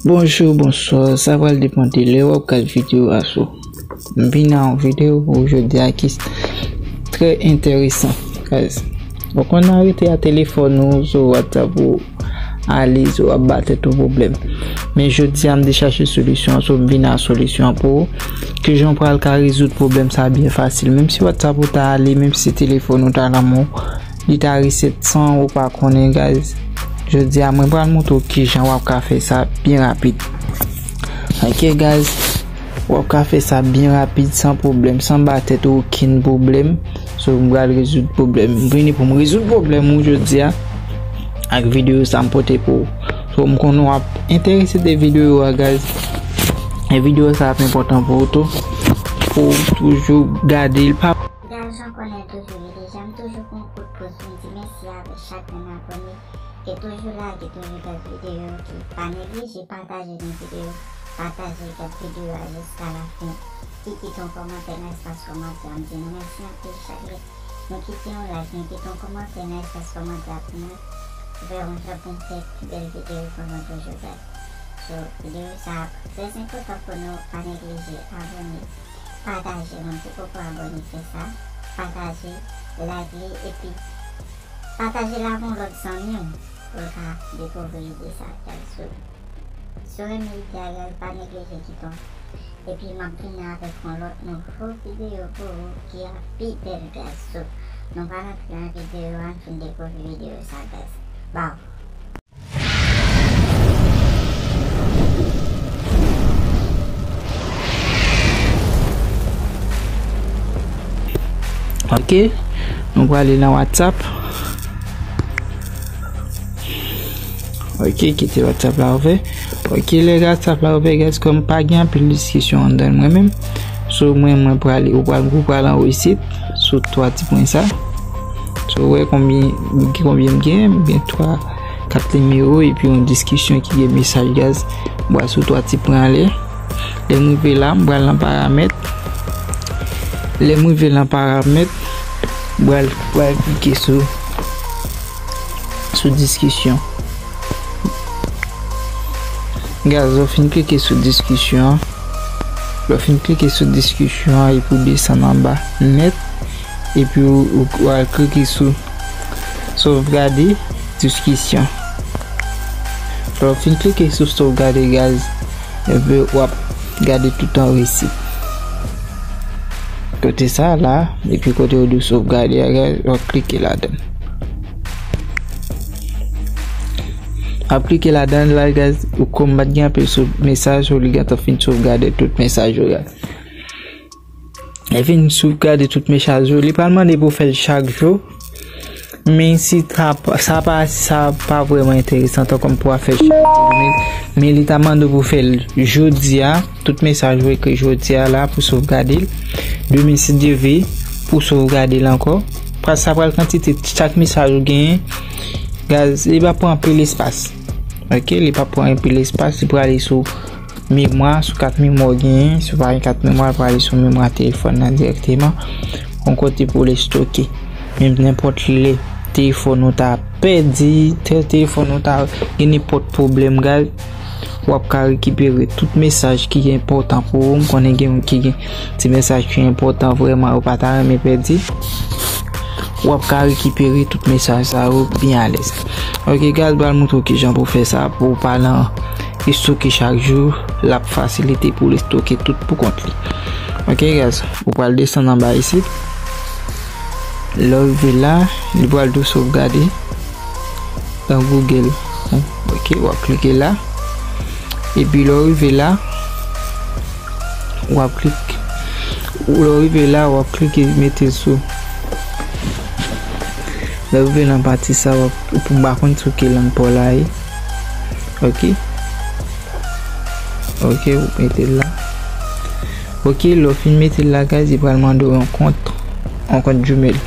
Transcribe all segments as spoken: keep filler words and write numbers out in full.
Bonjou, bonswa, sa pral depann de lè w ap gad videyo a. So, m vin a yon videyo pou jodi a ki trè enteresan, guys. Ou konn arete a telefòn ou sou WhatsApp ou ale, so w ap ba tèt ou pwoblèm. Men jodi a m te chache solisyon an, so m vin a solisyon an pou ou. Kijan w pral ka rezoud pwoblèm sa byen fasil. Menm si WhatsApp ou ta ale, menm si telefòn ou ta nan men w, li ta reset san ou pa konnen, guys. Jodi a mwen pral montre w kijan w ap ka fè sa byen rapid. Ok, guys, w ap ka fè sa byen rapid, san pwoblèm, san ba tèt ou okenn pwoblèm. So, m pral rezoud pwoblèm. M vini pou m rezoud pwoblèm ou jodi a ak videyo sa m pote pou ou. So, m konnen w ap enterese de videyo a, guys. E videyo sa ap enpòtan pou ou tou. Pou w toujou gade l pa Guys, jan w konnen toujou ye deja, m toujou pran kout poz pou m di mèsi avèk chak grenn abòne ki toujou la, ki toujou gad videyo, ki pa neglije pataje nou videyo, pataje gad videyo a jiska lafen, ki kite yon kòmantè nan espas kòmantè a. M di nou mèsi anpil chak lè nou kite yon like, nou kite yon kòmantè nan espas kòmantè a pou nou fè yon jan pou n fè pi bèl videyo pou nou toujou gad. So, videyo sa ap trè enpòtan pou nou, pa neglije abòne, pataje, menm si poko abòne, fè sa, pataje, like li, epi pataje l avè yon lòt zanmi w pou l ka dekouvri ide sa, guys. So, si w renmen ide a, guys, pa neglije kite yon, epi m ap vini avèk yon lòt nouvo videyo pou ou ki ap pi bèl, guys. So, nou pral antre nan videyo a, n fin dekouvri videyo sa, guys. Baw. Ok, nou prale nan WhatsApp. Ok, kite WhatsApp la ouvè. Ok, lè WhatsApp la ouvè, guys, kòm pa gen anpil diskisyon anndan mwen menm. So, mwen, mwen prale, ou pral, ou pral anwo isit, sou twa ti pwen sa. So, ou wè konbyen, konbyen m gen, m gen twa, kat nimewo, epi yon diskisyon ki gen mesaj, guys. M pral sou twa ti pwen anlè. Lè m rive la, m pral nan paramèt. Lè m rive nan paramèt, m pral, pral klike sou, sou diskisyon. Guys, lè w fin klike sou diskisyon an, lè w fin klike sou diskisyon an, epi w desann anba nèt, epi w, w, w al klike sou sovgade diskisyon. Lè w fin klike sou sovgade, guys, epi w ap gade tout anwo isit. Kote sa la, epi kote yo di w sovgade a, guys, w ap klike ladan l. W ap klike ladan l la, guys, ou kòm pa t gen anpil sou, mesaj, ou li gentan fin sovgade tout mesaj yo, guys. Li fin sovgade tout mesaj yo. Li pral mande pou w fè l chak jou. Men si sa, sa pa, sa pa vrèman enteresan, tankou pou w ap fè chak jou. Men, men li ta mande w pou w fè l jodi a. Tout mesaj ou ekri jodi a la pou sovgade l. Demen, si Dye vle, pou sovgade l ankò. Sa pral kantite chak mesaj ou genyen. Guys, li pa pran anpil espas. Ok, li pa pran anpil espas, li prale sou memwa, sou kat memwa w genyen. Si w pa gen kat memwa, l prale sou memwa telefòn nan dirèkteman. Yon kote pou l estoke. Menm nenpòt lè telefòn ou ta pèdi, te-, telefòn ou ta gen nenpòt pwoblèm, guys, w ap ka rekipere tout mesaj ki enpòtan pou ou. M konnen gen moun ki gen ti mesaj ki enpòtan vrèman, yo pa ta renmen pèdi. W ap ka rekipere tout mesaj sa yo byen alèz. Ok, guys, m pral montre w kijan pou w fè sa, pou w pa nan estoke chak jou, l ap fasilite pou l estoke tout pou kont li. Ok, guys, ou pral desann anba isit. Lè w rive la, li pral di w sovgade nan Google. Ok, w ap klike la. Epi lè w rive la, w ap klik. Lè w rive la, w ap klike mete l sou. Lè w rive nan pati sa, w ap, ou pa konn sou ki lang pa w la ye. Ok. Ok, ou mete l la. Ok, lè w fin mete l la, guys, li pral mande w yon kont, yon kont Gmail.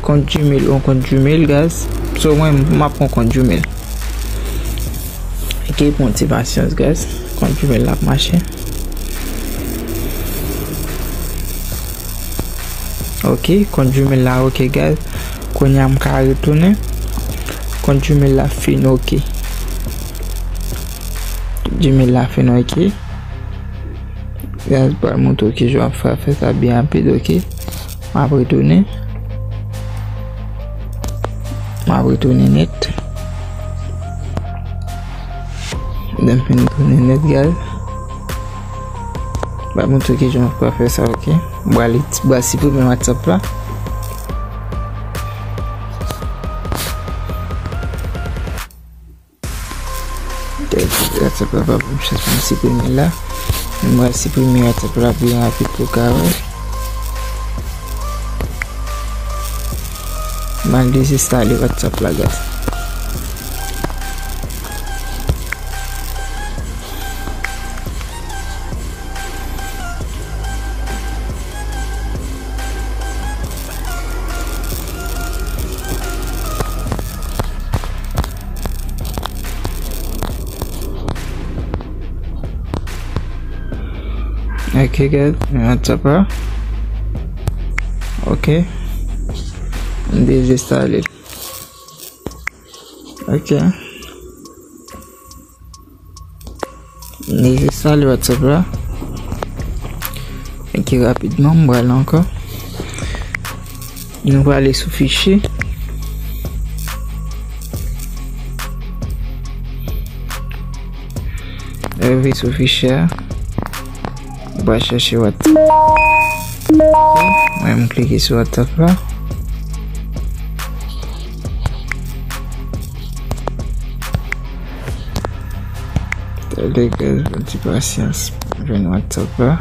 Kont Gmail, yon kont Gmail, guys. So, mwen, m ap pran kont Gmail. Ok, pran ti pasyans, guys. Kont Gmail la ap mache. Ok, kont Gmail la, ok, guys. Kounye a m ka retounen. Kont Gmail la fin, ok. Gmail la fin, ok. Guys, pral montre w kijan w ap fè, fè sa byen rapid, ok. M ap retounen. M ap retounen nèt. Lè m fin retounen nèt, guys, m ap montre w kijan w ap fè sa, ok. M pral, m pral siprimen WhatsApp la. WhatsApp la pa ban m chans pou m siprime la. Men m pral siprime WhatsApp la byen rapid pou w ka wè. M al dezenstale WhatsApp la, guys. Ok, guys, men WhatsApp la. Ok. M dezenstale l. Ok. M dezenstale WhatsApp la. Ok, rapidman, m pral ankò. Nou prale sou fichye. Rive sou fichye a. Ou va chèche WhatsApp. Ok, mwen, m klike sou WhatsApp la. Tande, guys, yon ti pasyans. Jwenn WhatsApp la.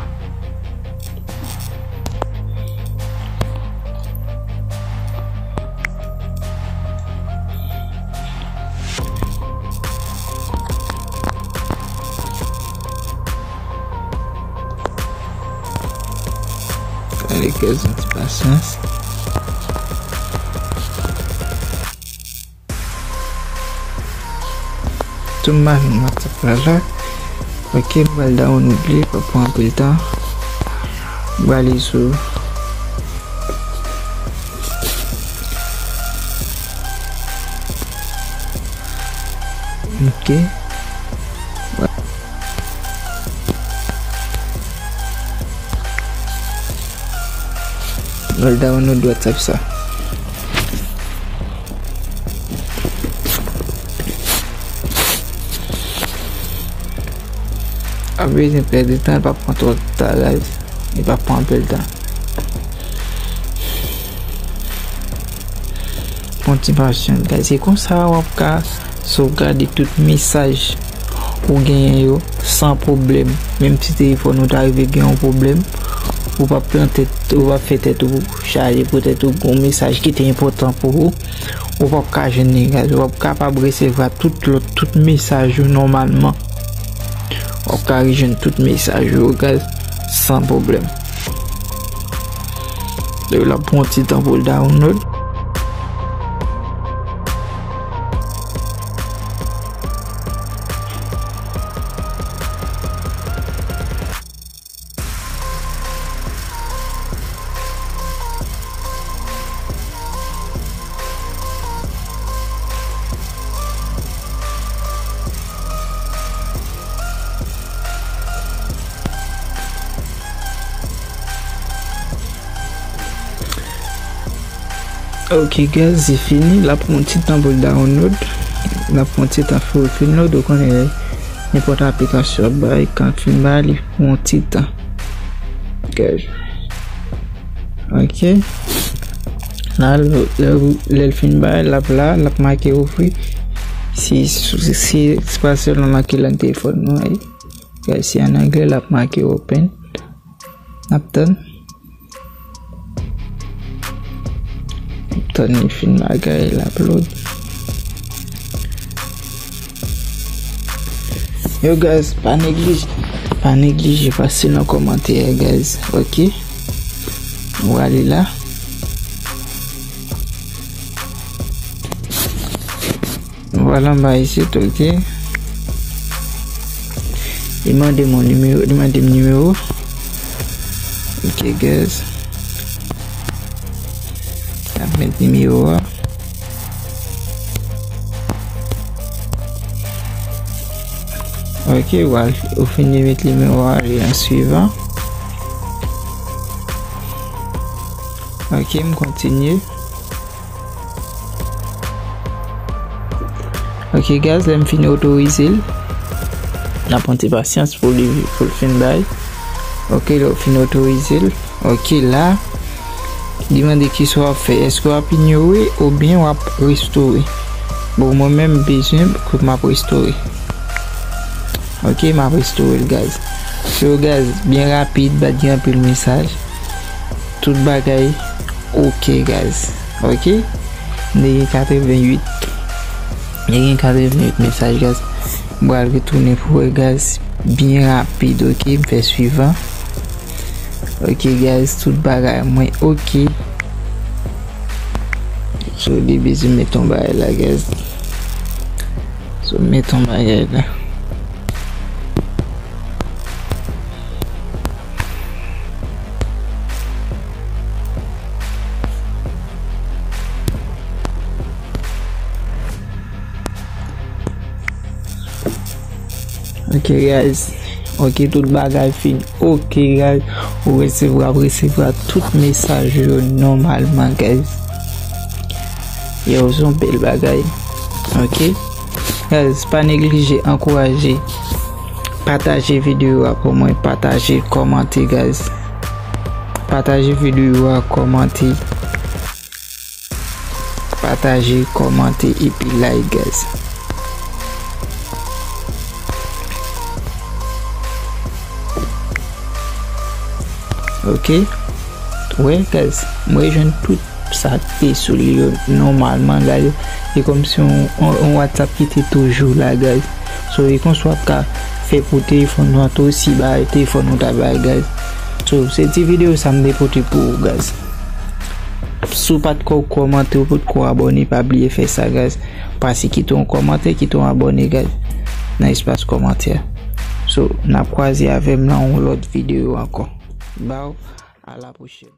Tande, guys, yon ti pasyans. Tou m pa jwenn WhatsApp la la. Ok, m pral download li, pa pran anpil tan. M prale sou. Ok. M pral download WhatsApp sa. Pa bezwen pèdi tan, li p ap pran twòp tan, guys. Li p ap pran anpil tan. Pran ti pasyans, guys. Se konsa w ap ka sovgade tout mesaj ou genyen yo san pwoblèm. Menm si telefòn ou ta rive gen yon pwoblèm, ou p ap pran tèt, ou p ap fè tèt ou chaje poutèt ou gen yon mesaj ki te enpòtan pou ou. Ou p ap ka jwenn li, guys. Ou p ap kapab resevwa tout lòt, tout mesaj ou nòmalman. W ap ka rejwenn tout mesaj ou yo, guys, san pwoblèm. L ap pran yon ti tan pou l download. Ok, guys, se fini. L ap pran yon ti tan pou l download. L ap pran yon ti tan pou l fin load. Ou konnen, nenpòt aplikasyon ap bay, kan l fin bay, li pran yon ti tan. Guys. Ok. La, lè, lè, lè l fin bay, l ap la, l ap make ofri. Si, si, si, se pa sèlman make lang telefòn nou, wi. Guys, si an anglè, l ap make open. N ap tann. Tann li fin bagay, l ap load. Yo, guys, pa neglije, pa neglije pase nan kòmantè, guys, ok? Nou ale la. Vwala, m ba isit, ok. Li mande m yon nimewo, li mande m nimewo. Ok, guys. Ap met nimewo a. Ok, w al, ou fini met li men w ale an swivan. Ok, m kontinye. Ok guys, lè m fin otorize l, n ap pran ti pasyans pou li, pou l fin bay. Ok, lè w fin otorize l, ok, la li mande kisa w ap fè, èske w ap inyore oubyen w ap restore? Bon, mwen menm m bezwen ke m ap restore. Ok, m ap restore l guys. So guys, byen rapid, pa t gen anpil mesaj. Tout bagay ok guys. Ok, m te gen katreventuit, m te gen katreventuit mesaj guys. M pral retounen pou wè guys, byen rapid. Ok, m fè swivan. Ok guys, tout bagay mwen ok. So li bezwen met yon bagay la guys. So met yon bagay la. Ok guys. Ok, tout bagay fin ok guys. Ou resevwa, w resevwa tout mesaj yo nòmalman guys. Yo, se yon bèl bagay. Ok guys, pa neglije ankouraje, pataje videyo a pou mwen, pataje, kòmante guys. Pataje videyo a, kòmante, pataje, kòmante epi like guys. Ok, wè guys, mwen jwenn tout sa ki te sou li yo nòmalman guys. E kòmsi yon, yon, yon WhatsApp ki te toujou la guys. So e konsa w ap ka fè pou telefòn nou an tou, si bay telefòn nou ta bay guys. So se ti videyo sa m te pote pou ou guys. Si w pa t ko kòmante, ou pa t ko abòne, pa bliye fè sa guys. Pase kite yon kòmantè, kite yon abòne guys, nan espas kòmantè. So n ap kwaze avè m nan yon lòt videyo ankò. Baw, a la pwochèn.